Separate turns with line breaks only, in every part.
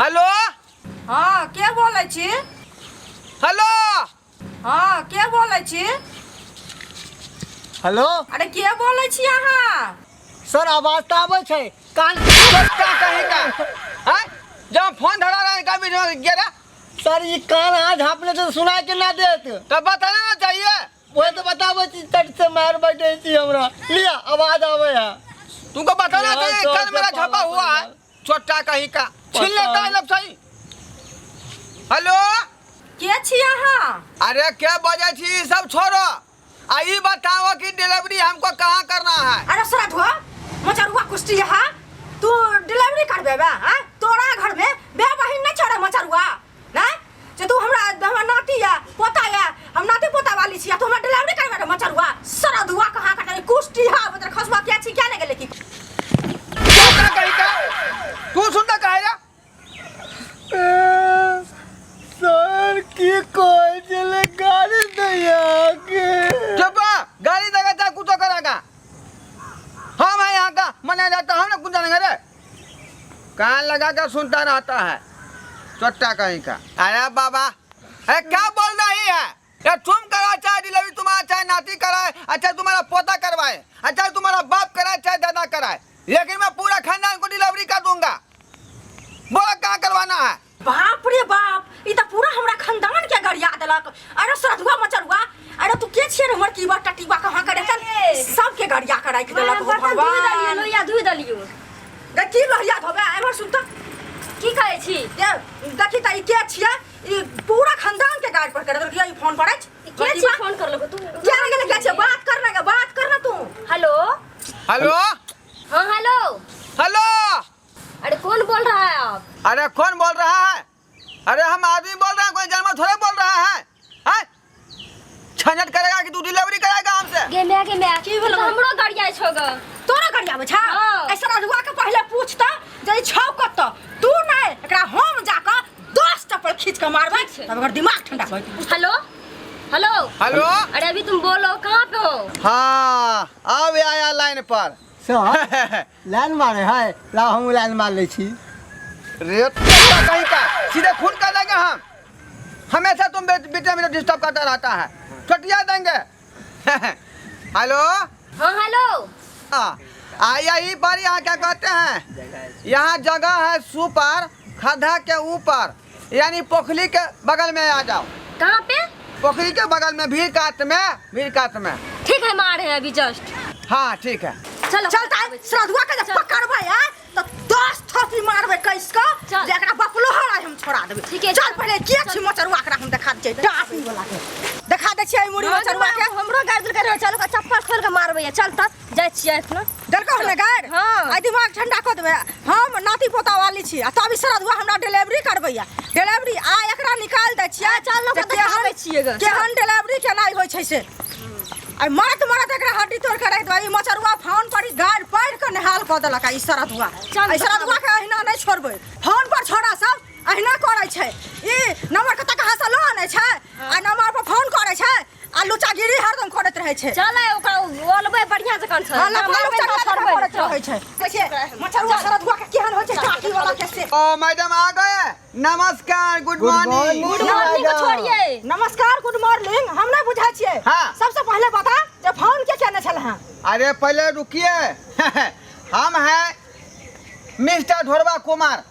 Hello.
हाँ, के बोलै छी?
हेलो।
हाँ, के बोलै छी?
हेलो।
अरे के बोलै छी अहाँ?
सर, आवाज तऽ आबै छै, कान
छोटका कहीं का हैं, जब फोन धरा रहा है कभी जो गिरा।
सर, ई कान अहाँ झाँपने से सुनाय के ना देत।
तब बताना ना चाहिए।
वही तो बताबै छी, तट से मार बैठे छी हमरा। लिया, आवाज आबै है।
तुमको बताना
यहाँ
चाहिए,
तो
कान मेरा
से
छपा
पाला
हुआ है।
पड़
छोटा कहीं का छीन लेता है लब सही। हेलो।
के छी अहाँ?
अरे क्या बजे छी, ई सब छोड़ो, आ ई बताओ कि डिलीवरी हमको कहाँ करना है?
अरे सरा धो मचरुआ कुश्ती है, तू डिलीवरी करबे बे? हाँ, तोरा घर में बे बहिन नहीं छोड़े मचरुआ ना जे तू हमरा हमरा नाती या पोता या, हम नाती पोता वाली छी, तू हमरा डिलीवरी करबे रे मचरुआ? सरा धुआ कहाँ कटे कुश्ती है, मतलब खसुआ क्या छी, क्या नहीं गेले की?
छोटा कहीं का तू सुनता काहे रे?
सर, की कहै छलै, गाड़ी दैया के?
चुप, गाली देगा चाहे कुछ करेगा, हम है यहाँ का मैनेजर तो हम ना कुछ जानेंगे रे। कान लगा कर सुनता रहता है चोट्टा कहीं का। अरे बाबा, अरे क्या बोल रही है ये? तुम करा चाहे डिलीवरी, तुम्हारा चाहे नाती कराए, अच्छा तुम्हारा पोता करवाए, अच्छा तुम्हारा बाप कराए, चाहे दादा कराए, लेकिन मैं पूरा खानदान को डिलीवरी कर दूंगा। बोला कहाँ करवाना है?
बाप रे बाप, ई त पूरा हमरा खानदान के गरिया देलक। अरे सरधुआ मचरुआ, अरे तू के छियै रे हमर कीबा टटीबा कहाँ करे? चल, सबके गरिया के राखि देलक। हो
बर्तन धोइ देलियै,
भगवान।
लोहिया धोइ देलियै।
गे की लोहिया धोबे? एमहर सुन त।
की कहै छी?
ये देखी त, ई के छियै? ई पूरा खानदान के गाड़ पर कर देलक। ई फोन पर अछि।
ई के छी फोन करलको तू?
के गेलै, के छियै? बात करना गे, बात करना तू।
हेलो।
हेलो।
हाँ, हेलो।
हेलो।
अरे कौन बोल रहा है आप?
अरे कौन बोल रहा है? अरे हम आदमी बोल रहे हैं, कोई जानवर थोड़े बोल रहा है, हैं? छनट करेगा कि तू डिलीवरी कराएगा हमसे?
गे मैं, गे मैं।
की भेलौ?
तऽ हमरो गाड़ी छौ ग।
तोरा गाड़ी आबै छौ?
हाँ।
ऐसा रजुआ के पहले पूछ त जे ई छौ कत। तू नहीं, एकरा हम जाके 10 चप्पल खींच के मारबै,
ठीक छै।
तब एकर दिमाग ठंडा होइत।
Hello, hello.
हेलो।
अरे अभी तुम बोलो, कहाँ पे हो?
हाँ, अब आया लाइन पर।
सर, लाइन मारे है, ला हम लाइन मार लै छी।
रे कुत्ता कहीं का, सीधे खून कर देंगे हम। हमेशा तुम बेटे मेरे डिस्टर्ब करता रहता है, छुट्टियां देंगे। हेलो।
हाँ, हेलो।
हाँ, आ यही पर यहाँ क्या कहते हैं, यहाँ जगह है सुपर खद्धा के ऊपर, यानी पोखरी के बगल में आ जाओ।
कहाँ पे?
पोखरी के बगल में, भीड़ कात में, भीड़ कात में।
ठीक है, हम आ रहे हैं अभी जस्ट।
हाँ, ठीक है।
चलो।
चल त, श्रद्धुआ के जे पकड़बै आ त 10 थपी मारबै कैस के।
चल।
जे एकरा बपलो हराय हम छोड़ा देबै।
ठीक है,
चल।
चल।
पहिले के छी मचरुआ, एकरा हम देखा दै छियै, डाटी वाला के देखा दै छियै मुड़ी मचरुआ के।
हमरो गाड़ देलकै रहे, चल ओकरा चप्पल खोल के मारबै। चल त जाइ छियै एखनो।
देलकौ हने गाड़ि?
हाँ।
आइ दिमाग ठंडा कऽ देबै। हम नाती पोता वाली छी आ तब ई श्रद्धुआ हमरा डिलीवरी करबैया डिलीवरी। आ एकरा निकालि दै छियै।
चल, ओकरा
जे
देखाबै छियै ग।
केहन डिलीवरी केनाइ होइ छै से। आइ मरत मरत एकरा हड्डी तोड़ के राखि देबै। ई मचरुआ फोन पर ई गाड़ि पढ़ि कऽ नेहाल कऽ देलक। आ ई श्रद्धुआ,
चल,
एहि श्रद्धुआ के अहिना नहि छोड़बै। फोन पर छोड़ा सब अहिना करै छै। ई नंबर कतऽ कहाँ से लऽ आनै छै आ नंबर पर फोन करै छै आ लुचागिरी हरदम करैत रहै छै।
चल, ओकरा ओलबै बढ़िया जकाँ छै।
हाँ, लफड़ा
मारबै
लुचा
तऽ
लफड़ा
छोड़बै।
करैत रहै छै। कहै छै, मचरुआ श्रद्धुआ के केहन होइ छै टाकी वाला के से।
ओ मैडम आ गए, नमस्कार, good
good
morning.
Morning.
Good morning को छोड़िए।
नमस्कार, गुड मॉर्निंग हम नहीं बुझै छियै।
हाँ।
सबसे पहले बता जे फोन के केने छल हँ?
अरे पहले रुकिए, हम हैं मिस्टर ढोरबा कुमार,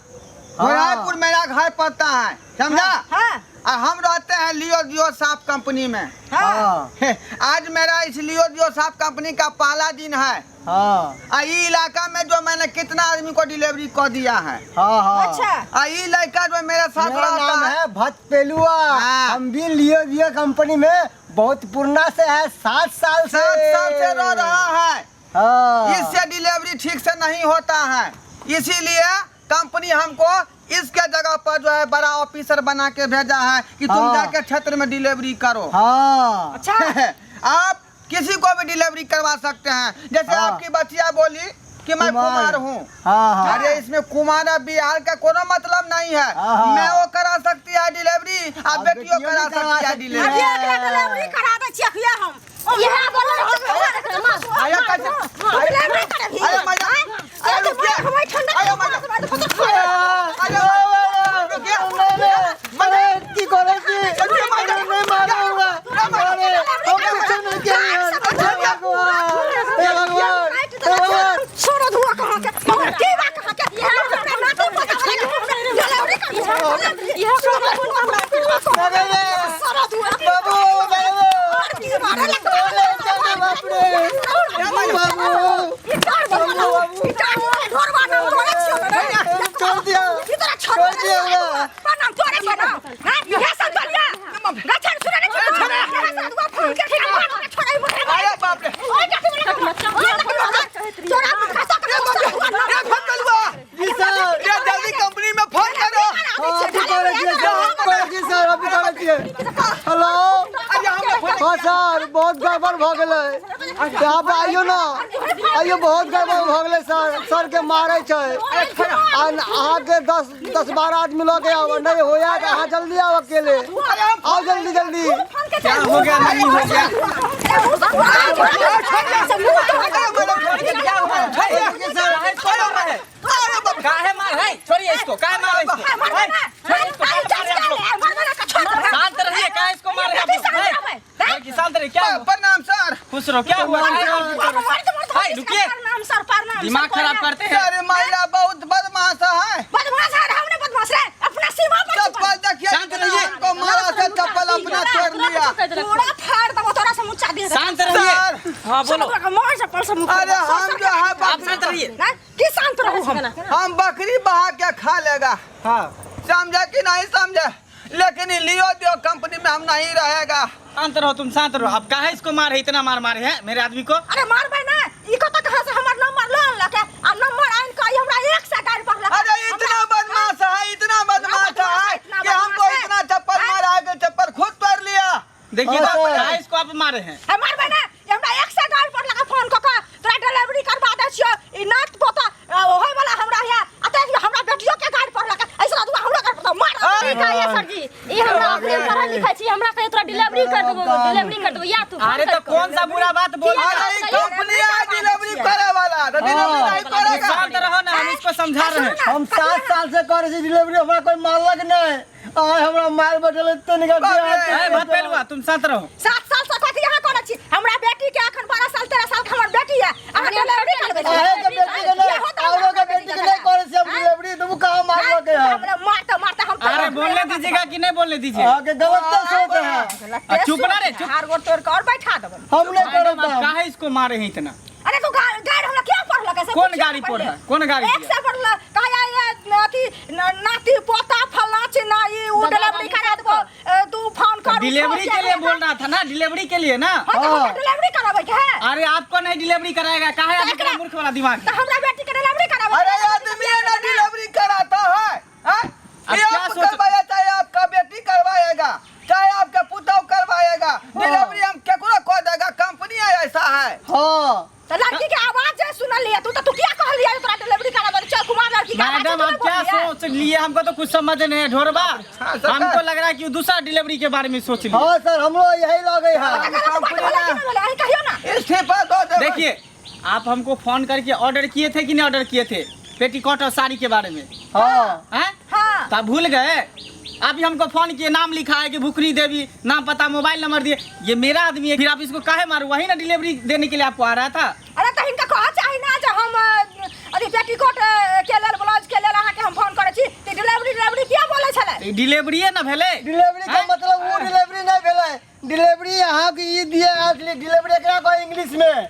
घोड़ापुर मेरा घर पड़ता है, समझा?
हाँ।
और हम रहते हैं लियो जियो साफ कंपनी में।
हाँ।
हाँ।
आज मेरा इस लियो जियो साफ कंपनी का पहला दिन है।
हाँ।
आ ई इलाका में जो मैंने कितना आदमी को डिलीवरी कर दिया है।
हाँ हाँ।
अच्छा।
आ ई लड़का जो मेरे साथ
मेरा
रहता
नाम
है,
है भट्ट पेलुआ।
हाँ।
हम भी लियो जियो कंपनी में बहुत पुराना से है, 7 साल से।
7 साल से रह रहा है।
हाँ।
इससे डिलीवरी ठीक से नहीं होता है, इसीलिए कंपनी हमको इसके जगह पर जो है बड़ा ऑफिसर बना के भेजा है कि तुम
हाँ।
जाके क्षेत्र में डिलीवरी करो।
हाँ।
अच्छा।
आप किसी को भी डिलीवरी करवा सकते हैं, जैसे
हाँ।
आपकी बच्चिया बोली कि मैं कुमार हूँ।
हाँ हाँ
अरे इसमें कुमार और बिहार का कोनो मतलब नहीं है।
हाँ, हाँ।
मैं वो करा सकती है डिलीवरी, आप
आप
बेटियों
बेटियों
करा
भी करवा
सकती है
सकती है।
डिलीवरी।
अभी एकरा डिलीवरी करा दै छियै अखिया हम।
इएह बोलऽ मार।
अरे कैसे?
डिलीवरी करबही?
अरे मैडम, अरे रुकिए।
हमारे ठंडा
अरे मैडम, अरे
इहो हमरा फोन हमरा
सारा दुआ
बाबू बाबू
और की मारे लगता
बाप रे बाबू
बाबू ढोरवा नाम तोरे छियो रे
छोड़ दिया
ई तोरा छोड़
छोड़ दिया हमरा।
प्रणाम तोरे छियो ना हां इहे सब चलिया गछन सुने ने छोड़ दुआ फोन के छोड़ाई मोरे
अरे बाप रे
ओए जाके बोला तोरा खाता कर
ए भकलुआ
जी सर
ये जल्दी कंपनी में फोन करो
हाँ अभी करै छियै सर करै छियै सर अभी करै छियै हेलो
अरे हमरा फोन
हाँ सर बहुत गड़बड़ भऽ गेलै यहाँ पे आइयो ना आइयो बहुत गड़बड़ भऽ गेलै सर सर के मारै छै आ अहाँके दस दस बारह आदमी लऽ के आउ नहि होया तऽ अहाँ जल्दी आउ अकेले आउ जल्दी जल्दी
क्या
हो गया नहीं हो गया
काहे मार है छोड़िए इसको काहे मार इसको छोड़िए इसको काहे मार रहे हैं आप लोग? शांत रहिए काहे इसको मार रहे हैं आप लोग? है? लड़की शांत रहिए क्या हुआ?
प्रणाम सर
खुश रहो क्या हुआ काहे मारपीट कर रहे हो? हाय, रुकिए दिमाग खराब करते हैं
सर महिला बहुत बदमाश है
बदमाश है हमने बदमाश रे अपना सीमा पर
चप्पल देखिए
शांत रहिए।
हमको मारा से चप्पल अपना तोड़ लिया
पूरा फाड़ दबो तोरा से मुच्चा दे
शांत रहिए
सर
हाँ बोलो
मार चप्पल से मुंह
अरे हम जो है
आप
बकरी
शांत रहिए
ना की शांत रहू हम
हम बकरी बहा के खा लेगा
हाँ
समझे कि नहीं समझे लेकिन ये लियो दियो कंपनी में हम नहीं रहेगा
शांत रहो तुम शांत रहो आप काहे इसको मारे इतना मार मारे हैं मेरे आदमी को
अरे मारबै ना ई कत कहां से हमर नंबर ल अनलक आ नंबर आनि के ई हमरा एक से गाड़ि पड़लक
अरे इतना बदमाश है इतना बदमाश है
इतना
कि हमको
बदमाश है।
इतना चप्पल मारा है कि चप्पल खुद तोड़ लिया
देखिए
हाँ,
तो
सर।
काहे इसको आप मारे हैं
आ मारबै ना ई हमरा एक से गाड़ि पड़लक फोन क के तोरा डिलीवरी करवा दै छियो ई नात पोता होय वाला हमरा हिया आ ते हमरा बेटियो के गाड़ि पड़लक ऐसा दुआ हमरा गाड़ि पड़ल मार
ई कहिए सर जी ई हमरा अपने पढ़ल लिखल छी हमरा कहिए तोरा डिलीवरी कर देबो डिलीवरी कर देबो या तू
अरे तो कौन सा बुरा बात बोल
अरे
दिया?
ये कंपनी है डिलीवरी करे वाला तो डिलीवरी नहीं करेगा
शांत रहो ना हम इसको समझा रहे हैं
हम 7 साल से करै छी डिलीवरी हमरा कोई मारलक नहि आइ हमरा मार बैठल एते निकल
बाप रे।
ए, भपेलुआ तुम शांत रहो
7 साल से कथी यहाँ करै छी हमरा बेटी के अखन 12 साल 13 साल के हमर बेटी है अहाँ डिलीवरी करबै छी
अहे के बेटी के नहि औरो के बेटी के नहि करै छी हम डिलीवरी तो कहाँ मारलक है
हमरा मारते मारते हम
अरे बोलने दीजिएगा कि नहीं बोलने दीजिए
अहाँके गलत तऽ सोच है
आ, चुप ना रे, चुप।
हार गोड़ तोड़ के और बैठा देबन
हम नहीं
मैडम,
करब
आप काहे इसको मारे हैं इतना
अरे तू गाड़ी गाड़ी हमरा क्या पढ़लक ऐसे
कौन
पूछियो
गाड़ी
ना पहिले।
पढ़ है? कौन गाड़ी
एक
दिया?
से पढ़लक कहा ये अथी नाती पोता फलना चिन्ना ई उ
दादा
डिलीवरी
दादी
करा देबो तू फोन कर
डिलीवरी के लिए बोल रहा था ना डिलीवरी के लिए ना
हां तो हमरा डिलीवरी कराबै के है
अरे आपको नहीं डिलीवरी कराएगा काहे आप इतना मूर्ख वाला दिमाग
तो
है?
हमरा बेटी के डिलीवरी कराबै
अरे आदमी है ना डिलीवरी कराता है हाँ?
अब
ये
क्या
आप
सोच-
करवाया चाहे आपका बेटी करवाएगा चाहे आपका पुतहु करवाएगा डिलीवरी हम केकरो कह देगा कंपनी है ऐसा है
हाँ
तो लड़की के आवाज जे सुनलिए तू तो तू क्या कहलिए तोरा डिलीवरी कराबै चल कुमार लड़की के आवाज
मैडम
तू
आप क्या
बोललिए?
सोच लिए हमको तो कुछ समझ नहीं है ढोरबा
हाँ, सरकार।
हमको लग रहा है कि वो दूसरा डिलीवरी के बारे में सोच लिए
हाँ सर हमरो यही लगे है
गलत बात
कंपनी
बोला कि
ना
नहीं बोला अहीं कहियो ना
इस्तीफा दो देबै।
देखिए आप हमको फोन करके ऑर्डर किए थे कि नहीं ऑर्डर किए थे पेटीकोट और साड़ी के बारे में
हाँ
हैं?
हाँ
तो आप भूल गए आप ही हमको फोन किए नाम लिखा है कि भुखनी देवी नाम पता मोबाइल नंबर दिए ये मेरा आदमी है फिर आप इसको काहे मारो वही ना डिलीवरी देने के लिए आपको आ रहा था
अरे तऽ हिनका कहऽ चाही ना जे हम अथी पेटीकोट के लेल ब्लाउज के लेल अहाँके हम फोन करै छी तऽ डिलीवरी डिलीवरी किया बोलै छलै
डिलीवरी ना भेले
डिलीवरी का
हैं?
मतलब वो डिलीवरी नहीं भेलै डिलीवरी अहाँ के ई दिए असली डिलीवरी एकरा कहै इंग्लिश में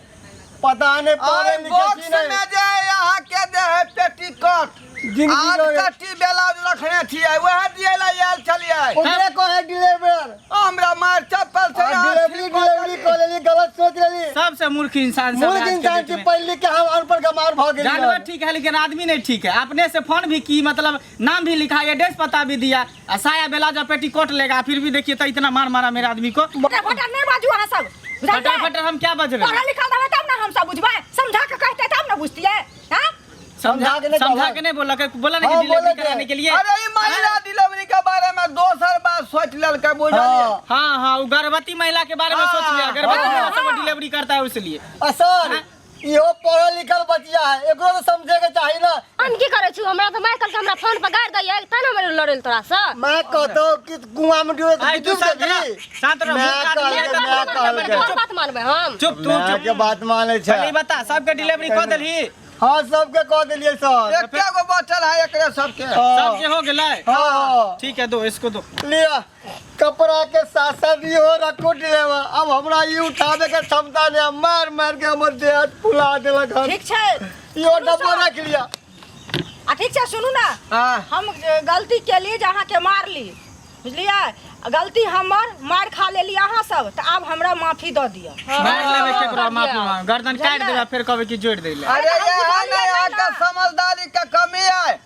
पता नहीं पढ़े
और
लिखे
बॉक्स
छी नहीं
में जे यहाँ के दे है पेटीकोट
जिंदगी
आठ
रहे।
कट्टी ब्लाउज रखने छियै वएह दिए ला आयल छलियै
ओकरे कहै डिलीवर
हमरा मार चप्पल से यहाँ
डिलीवरी डिलीवरी कऽ लेली गलत सोच लेली
सबसे मूर्ख इंसान सब
मूर्ख
आज के
इंसान
डेट
छी
में।
पढ़ लिख के हम अनपढ़ गमार भऽ गेली
जानवर ठीक है लेकिन आदमी नहीं ठीक है अपने से फोन भी की मतलब नाम भी लिखा एड्रेस पता भी दिया आ साया बेलाजा पेटीकोट लेगा फिर भी देखिए तो इतना मार मारा मेरे आदमी को
फटा फटा नहि बाजू अहाँ सब बुझलियै?
फटाफट हम क्या बज रहे हैं
पढ़ल लिखल रहबै तब ना हम सब बुझबै समझा के कहते तब ना बुझतियै हाँ
समझा
समझा के नहीं
समझा
कहला।
के नहीं बोला के बोला ना
हाँ,
कि डिलीवरी
बोले थे।
कराने के लिए
अरे ई महिला डिलीवरी के बारे में दोसर बात सोच लेलकै बुझलियै
हाँ
हाँ हाँ वो गर्भवती महिला के बारे में सोच लिया गर्भवती
हाँ,
महिला सब डिलीवरी करता है इसलिए
आ सर इहो पढ़ल लिखल बचिया है एकरो तो समझे के चाही ना
हम की करै छी हमरा तऽ माय कहलकै हमरा फोन पर गारि दैयै तैं ने हमरा लड़ै तोरा से
मैं कहतो कि कुआं में डूबे
आई तू
डूब
शांत रह
देबी
शांत रह
मैं
मूर्ख आदमी है
कहलकै, मैं
तो
कहलकै।
तोहर बात मानबै हम
चुप तू
मैं
चुप
के बात माने छै
पहले ई बता सबके डिलीवरी कऽ देलही
हाँ, सबके कह देलियै सर।
एके गो बचल है एकरे सबके।
सबके हो गेलै?
हाँ।
ठीक है, दो इसको दो।
लिया, कपड़ा के साथ साथ इहो रखू डिलेवर। अब हमरा ई उठाबे के क्षमता नहीं है, मार मार के हमर देह हाथ फुला देलक हन।
ठीक छै।
इहो डब्बो रख लिया।
आ ठीक छै, सुनू ना।
हाँ।
हम जे गलती केली जे अहाँके मारली, बुझलियै? गलती हमर, मारि खा लेली अहाँ सब, तऽ आब हमरा माफी दऽ दिअ।
मारि लेबै केकरो माफी मांग, गर्दन काटि देबै, फेर कहबै कि जोड़ि दै लए।
अरे
हम
ये है
बुझलियै
ना, यहाँ
नहि
का
ना।
समझदारी का कमी है।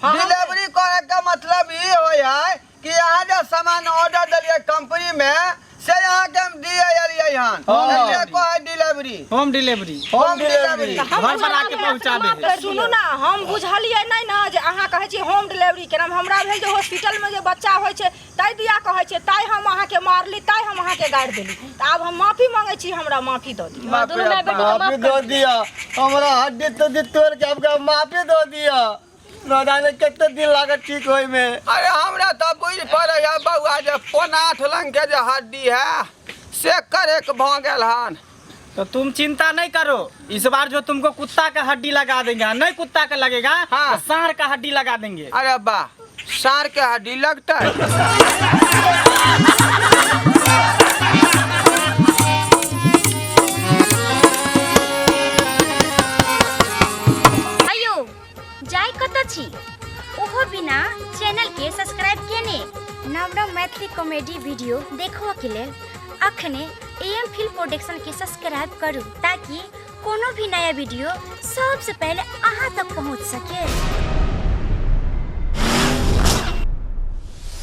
हाँ,
डिलीवरी करे का मतलब ई होय है कि यहाँ जे सामान ऑर्डर दिलिए कंपनी में से यहाँ के हम दिए एलिए हन।
हाँ।
एकरे कहै delivery.
Home delivery.
Home delivery.
हम
घर पर आके पहुंचाबे है।
तऽ सुनू ना, हम बुझलियै नहि ने जे अहाँ कहै छियै होम डिलीवरी के नाम। हमरा भेल जे हॉस्पिटल में जे बच्चा होइ छै ताहि दिया कहै छै, ताहि हम अहाँके मारली, ताहि हम अहाँके गारि देली। तऽ आब हम माफी मांगै छी, हमरा माफी दऽ दिअ।
बाप
दुनू
रे
माय बेटी
बाप।
के
माफी
माफ
दो
कर।
दिया, हमरा हड्डी तड्डी तोड़ के आपका माफी दो दिया। न जाने कितने दिन लागत ठीक होय में।
अरे हमरा तऽ बुझि पड़ै है बौआ जे 7.75 लंग के जे हड्डी है से करेक भऽ गेल हन।
तो तुम चिंता नहीं करो, इस बार जो तुमको कुत्ता का हड्डी लगा देंगे, नहीं कुत्ता का लगेगा।
हाँ।
तो सांड का हड्डी लगा देंगे।
अरे वाह, साँढ़ के हड्डी लगता है।
अयो जाय कतऽ छी ओहो बिना चैनल के सब्सक्राइब केने? नव नव मैथिली कॉमेडी वीडियो देखबऽ के लेल अखने एम फिल्म प्रोडक्शन के सब्सक्राइब करू ताकि कोनो भी नया वीडियो सबसे पहले अहाँ तक पहुँच सके।